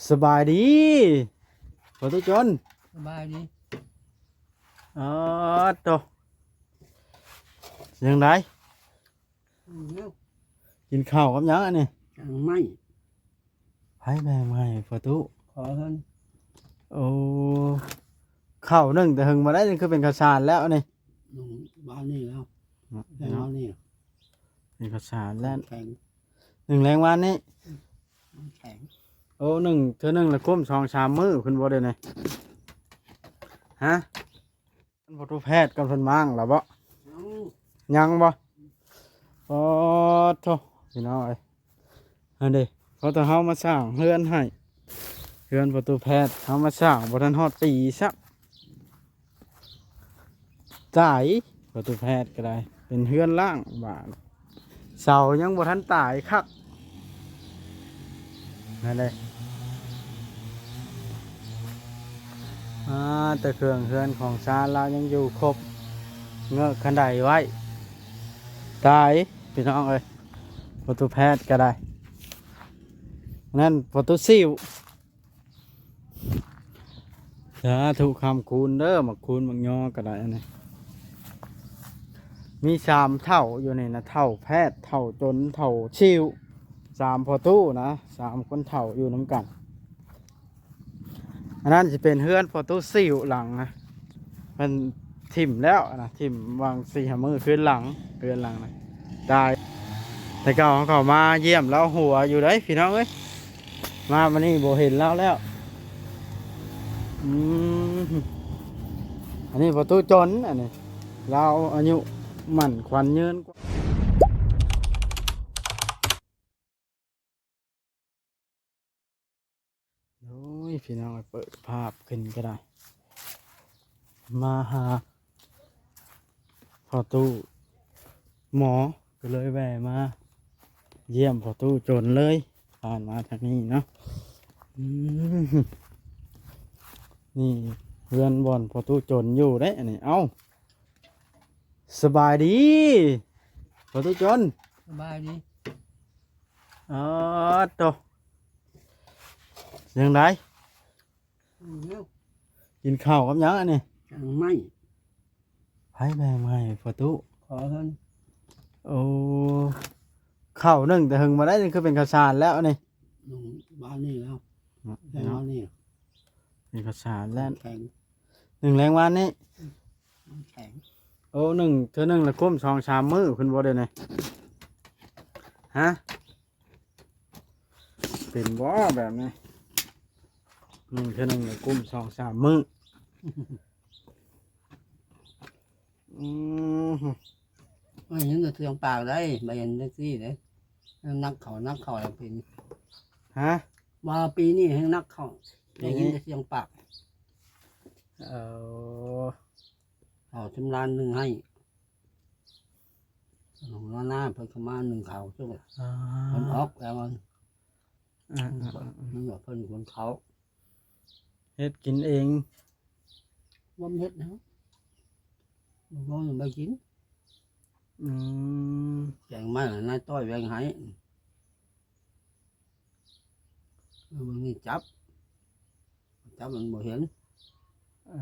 ສະບາຍດີ ພໍ່ຕູ້ຈົນ. ສະບາຍດີ. ອໍ ໂຕ ຈັ່ງໃດ? ກິນແລ້ວ. ກິນເຂົ້າກັບຫຍັງອັນນີ້? ແກງໄມ້. ໃຜແບ່ງມາໃຫ້ພໍ່ຕູ້? ຂໍເພິ່ນ. ໂອ້ ເຂົ້າໜຶ້ງແຕ່ເຫິງບໍ່ໄດ້ ນີ້ຄືເປັນເຂົ້າສານແລ້ວນີ້. ໜຶ້ງວານນີ້ແລ້ວ. ອືມ ແກງວານນີ້ ເປັນເຂົ້າສານແລ້ວ. ແຂງ. ໜຶ້ງແລງວານນີ້. ອືມ ມັນແຂງ. ໂອ້ ໜຶ້ງເທື່ອໜຶ່ງລະຄົມສອງສາມມື້ພຸ້ນບໍ່ ດຽວນີ້? ຮະ? ພໍ່ຕູ້ແພດກັບເພິ່ນມາແລ້ວບໍ່? ຍັງ. ຍັງບໍ່? ໂອ້ ໂທ້ ພີ່ນ້ອງເອີຍ ຫັ້ນເດ້ ພໍຕອນເຮົາມາສ້າງເຮືອນໃຫ້ ເຮືອນພໍ່ຕູ້ແພດ ເຮົາມາສ້າງບໍ່ທັນຮອດປີຊ້ຳ. ຕາຍ ພໍ່ຕູ້ແພດກໍໄດ້ ເປັນເຮືອນລ້າງບາດ ເສົາຍັງບໍ່ທັນຕາຍຄັກ ນັ້ນເດ້. ອ່າ ແຕ່ເຄື່ອງເຮືອນຂອງຊານລາວຍັງຢູ່ຄົບ ເງີກຄັນໄດໄວ້. ຕາຍ ພີ່ນ້ອງເອີຍ ພໍ່ຕູ້ແພດກໍໄດ້ ນັ້ນພໍ່ຕູ້ຊິວ. ສາທຸ ຄຳຄູນເດີ ໝາກຄູນໝາກຍໍກໍໄດ້ ອັນນີ້ ມີສາມເຖົ້າຢູ່ນີ້ນະ ເຖົ້າແພດ ເຖົ້າຈົນ ເຖົ້າຊິວ ສາມພໍ່ຕູ້ນະ ສາມຄົນເຖົ້າຢູ່ນຳກັນ. ອັນນັ້ນຊິເປັນເຮືອນພໍ່ຕູ້ຊິວຫຼັງນະ ເພິ່ນຖິ້ມແລ້ວນະ ຖິ້ມຫວ່າງສີ່ຫ້າມື້ຄືນຫຼັງ ເຮືອນຫຼັງນະ ຕາຍ. ແຕ່ເກົ່າເຮົາເຂົ້າມາຢ້ຽມລາວຫົວຢູ່ເດ້ ພີ່ນ້ອງເອີຍ ມາມື້ນີ້ບໍ່ເຫັນລາວແລ້ວ. ອືມ ອັນນີ້ພໍ່ຕູ້ຈົນ ອັນນີ້ ລາວອາຍຸໝັ້ນຂວັນຍືນກວ່າ. ໂອ້ຍ ພີ່ນ້ອງ ເປີດພາບຂຶ້ນກໍໄດ້ ມາຫາພໍ່ຕູ້ໝໍ ກໍເລີຍແວ່ມາຢ້ຽມພໍ່ຕູ້ຈົນເລີຍ ຜ່ານມາທາງນີ້ເນາະ. ອືມ ນີ້ເຮືອນບ່ອນພໍ່ຕູ້ຈົນຢູ່ເດ້ ອັນນີ້. ເອົ້າ ສະບາຍດີ ພໍ່ຕູ້ຈົນ. ສະບາຍດີ. ອໍ ໂຕ ຈັ່ງໃດ? ກິນແລ້ວ. ກິນເຂົ້າກັບຫຍັງອັນນີ້? ແກງໄມ້. ໃຜແບ່ງມາໃຫ້ພໍ່ຕູ້? ຂໍເພິ່ນ. ໂອ້ ເຂົ້າໜຶ້ງແຕ່ເຫິງບໍ່ໄດ້ ນີ້ຄືເປັນເຂົ້າສານແລ້ວອັນນີ້. ໜຶ້ງວານນີ້ແລ້ວ. ອືມ ແກງວານນີ້ ເປັນເຂົ້າສານແລ້ວ. ແຂງ. ໜຶ້ງແລງວານນີ້. ອືມ ແຂງ. ໂອ້ ໜຶ້ງເທື່ອໜຶ່ງລະຄົມສອງສາມມື້ພຸ້ນບໍ່ ດຽວນີ້? ຮະ? ເປັນບໍ່ແບບນີ້? ໜຶ້ງເທື່ອໜຶ່ງລະຄົມສອງສາມມື້. ອືມ ໄດ້ຍິນແຕ່ສຽງປາກໄດ໋ ໄດ້ເຫັນຈັ່ງຊີ້ເດ້ ໜັກເຂົ້າ ໜັກເຂົ້າແລ້ວປີນີ້. ຮະ? ວ່າປີນີ້ແຮ່ງໜັກເຂົ້າ ໄດ້ຍິນແຕ່ສຽງປາກ. ເອີ ເຂົ້າຊຳລານໜຶ້ງໃຫ້ ໜ້າເພິ່ນກໍມາໜຶ້ງເຂົ້າ ເພິ່ນອອກແລ້ວ ມັນ ອືມ ມັນວ່າເພິ່ນຄົນເຂົ້າ ເຮັດກິນເອງ. ບໍ່ເຮັດນະ ບໍ່ ບໍ່ໄດ້ກິນ. ອືມ ແກງມານາຍຕ້ອຍແບ່ງໃຫ້. ເອີ ເບິ່ງນີ້ຈັບ ຈັບມັນບໍ່ເຫັນ. ເອີ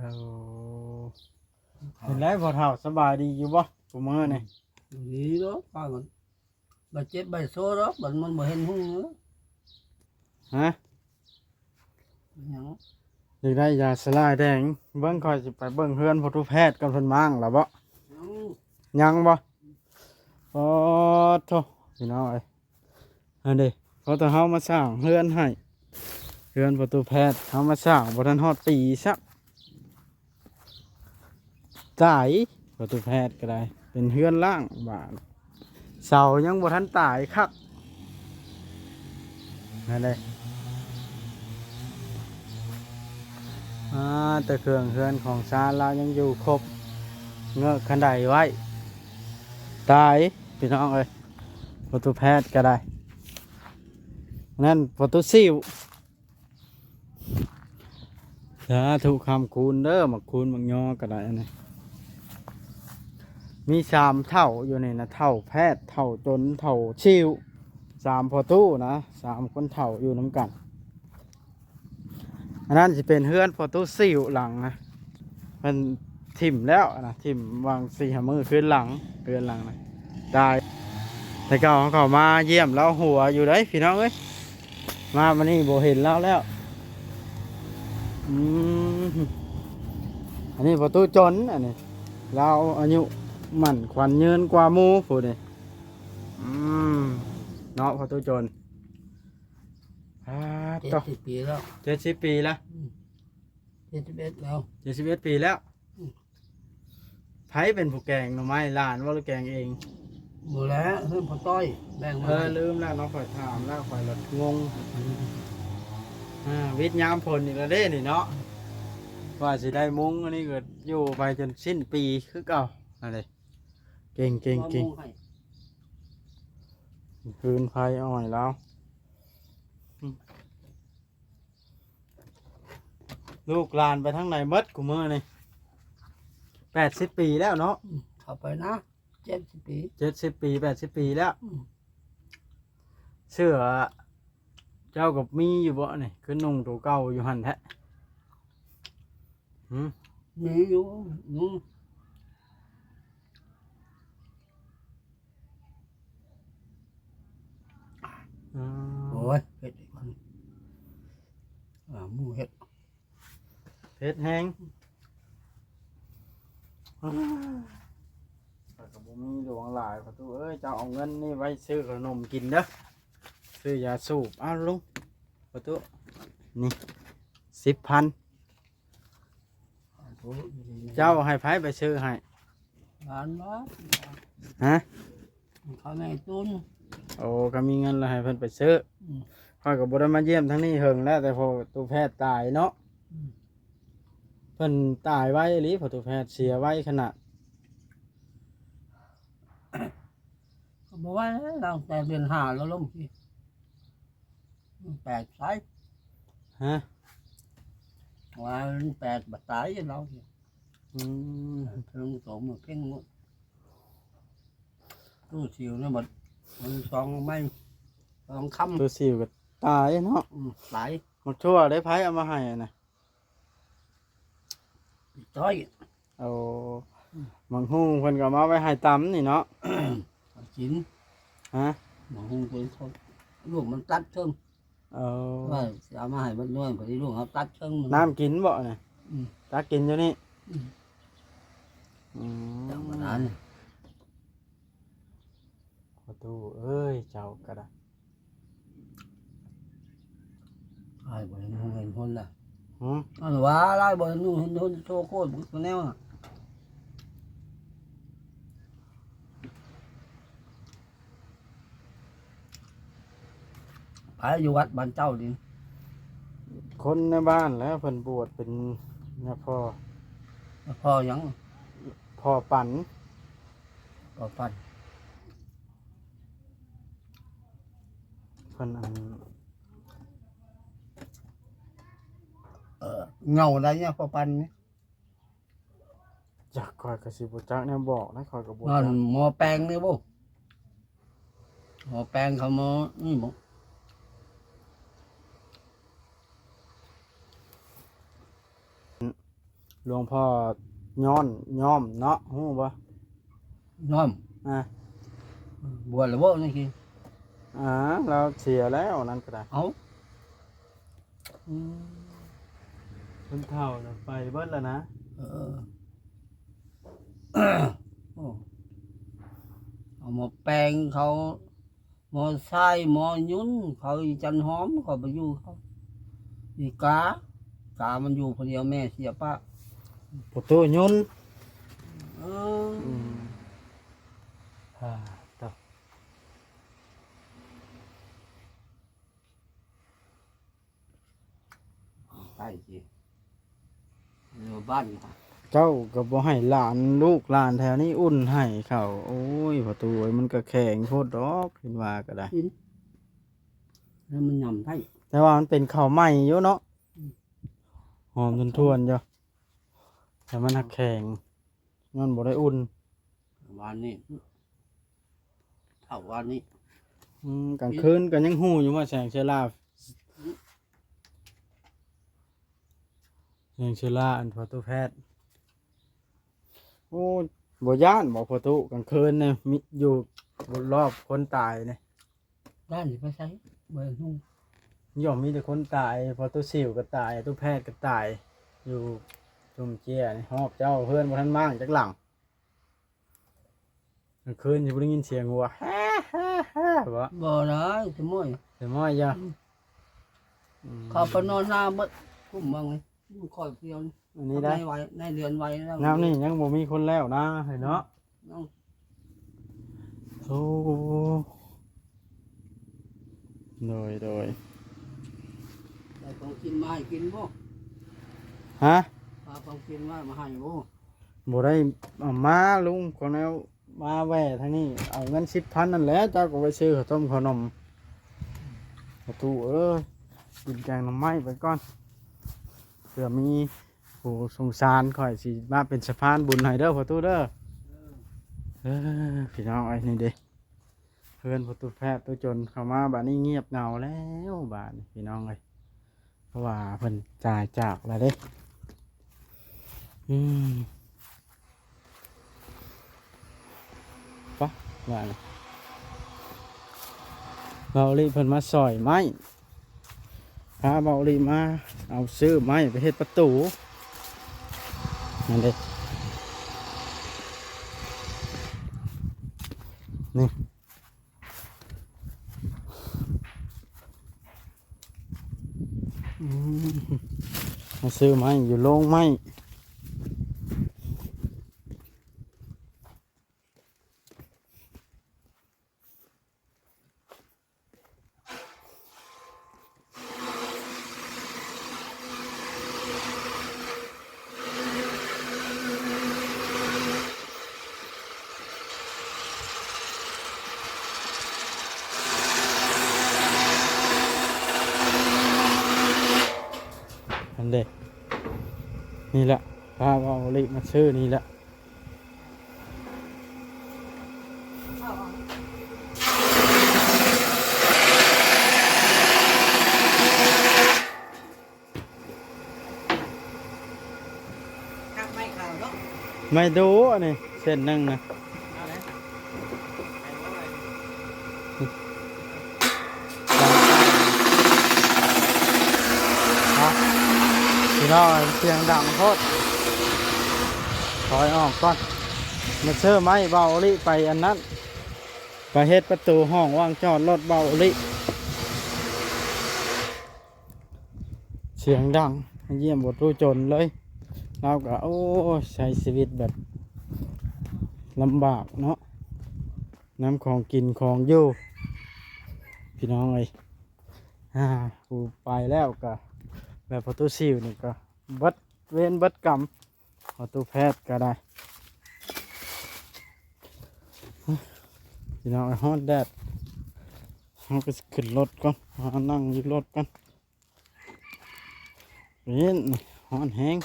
ເປັນໄດພໍ່ເຖົ້າ ສະບາຍດີຢູ່ບໍ່ ຊຸມື້ນີ້? ດີດອກ ບາດເຈັບບາດໂຊດອກ ບາດມັນບໍ່ເຫັນຫຸ່ງ. ຮະ? ຫຍັງ? ຢາກໄດ້ຢາສະລາຍແດງ. ເບິ່ງ ຂ້ອຍຊິໄປເບິ່ງເຮືອນພໍ່ຕູ້ແພດກ່ອນ ເພິ່ນມາງແລ້ວບໍ່? ຍັງ. ຍັງບໍ່? ອໍ ໂທ້ ພີ່ນ້ອງເອີຍ ຫັ້ນເດ້ ພໍຕອນເຮົາມາສ້າງເຮືອນໃຫ້ ເຮືອນພໍ່ຕູ້ແພດ ເຮົາມາສ້າງບໍ່ທັນຮອດປີຊ້ຳ. ຕາຍ ພໍ່ຕູ້ແພດກໍໄດ້ ເປັນເຮືອນລ້າງບາດ ເສົາຍັງບໍ່ທັນຕາຍຄັກ ນັ້ນເດ້. ອ່າ ແຕ່ເຄື່ອງເຮືອນຂອງຊານລາວຍັງຢູ່ຄົບ ເງີກຄັນໄດໄວ້. ຕາຍ ພີ່ນ້ອງເອີຍ ພໍ່ຕູ້ແພດກໍໄດ້ ນັ້ນພໍ່ຕູ້ຊິວ. ສາທຸ ຄຳຄູນເດີ ໝາກຄູນໝາກຍໍກໍໄດ້ ອັນນີ້ ມີສາມເຖົ້າຢູ່ນີ້ນະ ເຖົ້າແພດ ເຖົ້າຈົນ ເຖົ້າຊິວ ສາມພໍ່ຕູ້ນະ ສາມຄົນເຖົ້າຢູ່ນຳກັນ. ອັນນັ້ນຊິເປັນເຮືອນພໍ່ຕູ້ຊິວຫຼັງນະ ເພິ່ນຖິ້ມແລ້ວນະ ຖິ້ມຫວ່າງສີ່ຫ້າມື້ຄືນຫຼັງ ເຮືອນຫຼັງນະ ຕາຍ. ແຕ່ເກົ່າເຮົາເຂົ້າມາຢ້ຽມລາວຫົວຢູ່ເດ້ພີ່ນ້ອງເອີຍ ມາມື້ນີ້ບໍ່ເຫັນລາວແລ້ວ. ອືມ ອັນນີ້ພໍ່ຕູ້ຈົນ ອັນນີ້ລາວອາຍຸໝັ້ນຂວັນຍືນກວ່າໝູ່ຜູ້ນີ້. ອືມ ເນາະ ພໍ່ຕູ້ຈົນ ອາ ເຈັດສິບປີແລ້ວ ເຈັດສິບປີແລ້ວ ອືມ ເຈັດສິບເອັດແລ້ວ ເຈັດສິບເອັດປີແລ້ວ. ອືມ ໃຜເປັນຜູ້ແກງໜໍ່ໄມ້ ຫຼານບໍ່ ຫຼືແກງເອງ? ບໍ່ແລ້ວ ເຮືອນພໍ່ຕ້ອຍແບ່ງມາ ເອີ ໃຫ້ ລືມແລ້ວເນາະ ຂ້ອຍຖາມແລ້ວ ຂ້ອຍລະງົງ. ອືມ ອາ ວິດຍາມຝົນອີກແລ້ວເດ້ນີ້ເນາະ ວ່າຊິໄດ້ມຸງ ອັນນີ້ກໍຢູ່ໄປຈົນສິ້ນປີຄືເກົ່າ ອັນນີ້ ເກັ່ງໆໆ ຄືນໄຟອ້ອຍລາວ. ລູກຫຼານໄປທາງໃດໝົດຄູ່ມື້ນີ້? ແປດສິບປີແລ້ວເນາະ ອືມ ເຂົ້າໄປນະ ເຈັດສິບປີ ເຈັດສິບປີ ແປດສິບປີແລ້ວ. ອືມ ເສື້ອເຈົ້າກໍມີຢູ່ບໍ່ນີ້? ຄືນຸ່ງໂຕເກົ່າຢູ່ຫັ້ນແທ້. ຫື ມີຢູ່ ນຸ່ງ. ອືມ ໂອ້ຍ ເຜັດອີກ ອາ ໝູເຫັດ ເຜັດແຮງ. ຂ້ອຍກໍບໍ່ມີຫຼວງຫຼາຍພໍ່ຕູ້ເອີຍ ເຈົ້າເອົາເງິນນີ້ໄວ້ຊື້ຂະໜົມກິນເດີ ຊື້ຢາສູບ. ອ້າວ ລຸງ ພໍ່ຕູ້ ນີ້ ສິບພັນ. ເຈົ້າໃຫ້ໃຜໄປຊື້ໃຫ້? ຫຼານວ່າ ຮະ? ເຂົາໃນຕຸນ. ໂອ້ ກໍມີເງິນແລ້ວໃຫ້ເພິ່ນໄປຊື້. ອືມ ຂ້ອຍກໍບໍ່ໄດ້ມາຢ້ຽມທາງນີ້ເຫິງແລ້ວ ແຕ່ພໍ່ຕູ້ແພດຕາຍເນາະ. ອືມ ເພິ່ນຕາຍໄວອີ່ຫຼີ ພໍ່ຕູ້ແພດເສຍໄວຂະໜາດ. ກໍບໍ່ໄວແລ້ວ ຕັ້ງແຕ່ເດືອນຫ້າແລ້ວລົງ ແປດໃສ ຮະ? ວ່າມັນແປດ ບັດຕາຍລາວ. ອືມ ເພິ່ນໂຕມາເກັ່ງ ຕູ້ຊິວນະ ບັດມັນສອງໄມ້ສອງຄຳ ຕູ້ຊິວກໍຕາຍເນາະ. ອືມ ຕາຍ. ໝາກຖົ່ວໄດ້ໃຜເອົາມາໃຫ້ນະ? ອີຕ້ອຍ. ໂອ້ ອືມ ໝາກຫຸ່ງເພິ່ນກໍເອົາມາໄວ້ໃຫ້ຕຳນີ້ເນາະ ເອົາກິນ. ຮະ? ໝາກຫຸ່ງເພິ່ນເຂົາ ລູກມັນຕັດເທິງ. ເອີ ວ່າຊິເອົາມາໃຫ້ເບິດໜ່ວຍ ພໍດີລູກເຮົາຕັດເທິງມັນ. ນ້ຳກິນບໍ່ນະ? ອືມ ຕັກກິນຢູ່ນີ້. ອືມ ອືມ ທຳມະດານີ້. ພໍ່ຕູ້ເອີຍ ເຈົ້າກໍໄດ້ ອ້າຍບໍ່ເຫັນຫົວເຫັນຫົນລະ. ຫື? ອັນວ່າຫຼາຍບໍ່ເຫັນຫູເຫັນຫົນ ໂຊໂຄດແນວນະ. ໃຜຢູ່ວັດບ້ານເຈົ້ານີ້? ຄົນໃນບ້ານແຫຼະ ເພິ່ນບວດເປັນຍາພໍ່. ຍາພໍ່ຫຍັງ? ພໍ່ປັນ. ພໍ່ປັນ. ເພິ່ນອັນ ເອີ ເຫງົາໄດ້ຍາພໍ່ປັນນີ້. ຈັກ ຂ້ອຍກໍຊິບໍ່ຈັກແນວບອກນະ ຂ້ອຍກໍບໍ່ຈັກ. ໝໍແປງນີ້ບໍ່? ໝໍແປງເຂົາໝໍນີ້ບໍ່? ຫຼວງພໍ່ຍ້ອນ ຍ້ອມເນາະ ຮູ້ບໍ່? ຍ້ອມ. ອ່າ ບວດແລ້ວບໍ່ນີ້? ອ່າ ລາວເສຍແລ້ວ ນັ້ນກໍໄດ້. ເອົ້າ ອືມ ຄົນເຖົ້ານະໄປເບິດແລ້ວນະ. ເອີ ໂອ້ ເອົາໝໍແປງເຂົາ ໝໍຊາຍ ໝໍຍຸນ ເຂົາອີຈັນຫອມ ເຂົາໄປຢູ່ເຂົາ ອີກາ ກາມັນຢູ່ຜູ້ດຽວ ແມ່ເສຍປະ ປະຕູຍຸນ. ເອີ ອືມ ອ່າ ຕະ ໃກ້ຊິ ຢູ່ບ້ານນີ້ ເຈົ້າກໍບໍ່ໃຫ້ຫຼານ ລູກຫຼານແຖວນີ້ອຸ່ນໃຫ້ເຂົາ. ໂອ້ຍ ພໍ່ຕູ້ເອີຍ ມັນກໍແຂງໂພດດອກ ເຫັນວ່າກໍໄດ້ ກິນ ແລ້ວມັນຫຍ້ຳໄດ້ ແຕ່ວ່າມັນເປັນເຂົ້າໃໝ່ຢູ່ເນາະ. ອືມ ຫອມທວນໆຢູ່ ແຕ່ມັນຫັກແຂງ ຍ້ອນບໍ່ໄດ້ອຸ່ນ. ວານນີ້ ເຊົ້າວານນີ້ ອືມ ກາງຄືນກໍຍັງຮູ້ຢູ່ວ່າແສງເຊື້ອລາ. ອືມ ຍັງເຊື້ອລາ ອັນພໍ່ຕູ້ແພດ. ໂອ້ ບໍ່ຢ້ານບໍ່ພໍ່ຕູ້ ກາງຄືນນີ້ມີຢູ່ລອບຄົນຕາຍນີ້? ຢ້ານຊິໄປໃສ ບໍ່ເຫັນຫຸ່ງ. ຍ່ອມມີແຕ່ຄົນຕາຍ ພໍ່ຕູ້ຊິວກໍຕາຍ ຕູ້ແພດກໍຕາຍ ຢູ່ຊຸມເຈ້ຍນີ້ ຮອບເຈົ້າ ເຮືອນບໍ່ທັນມ້າງຈັກຫຼັງ. ກາງຄືນຊິບໍ່ໄດ້ຍິນສຽງຫົວ ແຮໆໆ ບໍ່? ບໍ່ໄດ້ ສະໝ້ອຍ ສະໝ້ອຍຢູ່. ອືມ ອືມ ເຂົາໄປນອນນາເບິດ ກຸ້ມເບິ່ງນີ້ ມັນຄ່ອຍພຽວນີ້ ອັນນີ້ໄດ້ ໃນໄວ ໃນເດືອນໄວແລ້ວ ຍາມນີ້ຍັງບໍ່ມີຄົນແລ້ວນາເນາະ. ອືມ ໂອ້ ໂດຍ ໂດຍ ໄດ້ຂອງກິນມາໃຫ້ກິນບໍ່? ຮະ? ພາຂອງກິນມາ ມາໃຫ້ບໍ່? ບໍ່ໄດ້ເອົາມາລຸງ ຂອງແນວມາແວ່ທາງນີ້ ເອົາເງິນສິບພັນນັ້ນແຫຼະ ເຈົ້າກໍໄປຊື້ເຂົ້າຕົ້ມເຂົ້າໜົມ. ພໍ່ຕູ້ເອີຍ ກິນແກງໜໍ່ໄມ້ໄປກ່ອນ ເພື່ອມີຜູ້ສົງສານ ຂ້ອຍຊິມາເປັນສະພານບຸນໃຫ້ເດີພໍ່ຕູ້ເດີ. ເອີ ເອີ ພີ່ນ້ອງເອີຍ ນີ້ເດ້ ເຮືອນພໍ່ຕູ້ແພດຕູ້ຈົນເຂົ້າມາ ບາດນີ້ງຽບເຫງົາແລ້ວ ບາດນີ້ພີ່ນ້ອງເອີຍ ເພາະວ່າເພິ່ນຕາຍຈາກແລ້ວເດ້. ອືມ ປະ ວ່ານີ້ ເບົາລິເພິ່ນມາສອຍໄມ້ ພາເບົາລິມາເອົາຊື້ໄມ້ໄປເຮັດປະຕູ ນັ້ນເດ້ ນີ້. ອືມ ມາຊື້ໄມ້ຢູ່ໂລງໄມ້ ຫັ້ນເດ້ ນີ້ແຫຼະ ພາເບົາລິມາຊື້ນີ້ແຫຼະ. ຄັກໄມ້ຂາວເນາະ ໄມ້ດູ ອັນນີ້ເສັ້ນໜຶ່ງນະ ເອົາແຫຼະ ພີ່ນ້ອງ ສຽງດັງໂພດ ຖອຍອອກກ່ອນ. ມາຊື້ໄມ້ເບົາລິໄປອັນນັ້ນ ໄປເຮັດປະຕູຫ້ອງວ່າງຈອດລົດເບົາລິ. ສຽງດັງ ມາຢ້ຽມບໍ່ຕູ້ຈົນເລີຍ ລາວກໍ ໂອ້ຍ ໃຊ້ຊີວິດແບບລຳບາກເນາະ ນຳຂອງກິນຂອງຢູ່ ພີ່ນ້ອງເອີຍ. ອ່າ ຜູ້ໄປແລ້ວກໍ ແບບພໍ່ຕູ້ຊິວນີ້ກໍເບິດເວນເບິດກຳ ພໍ່ຕູ້ແພດກໍໄດ້. ພີ່ນ້ອງເອີຍ ຮ້ອນແດດ ເຮົາກໍຊິຂຶ້ນລົດກ່ອນ ຫານັ່ງຢູ່ລົດກ່ອນ. ເຫັນ ຮ້ອນແຮງ.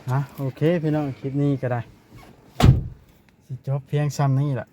ອ່ະ ໂອເຄ ພີ່ນ້ອງ ຄລິບນີ້ກໍໄດ້ ຊິຈົບພຽງຊ່ຳນີ້ລະ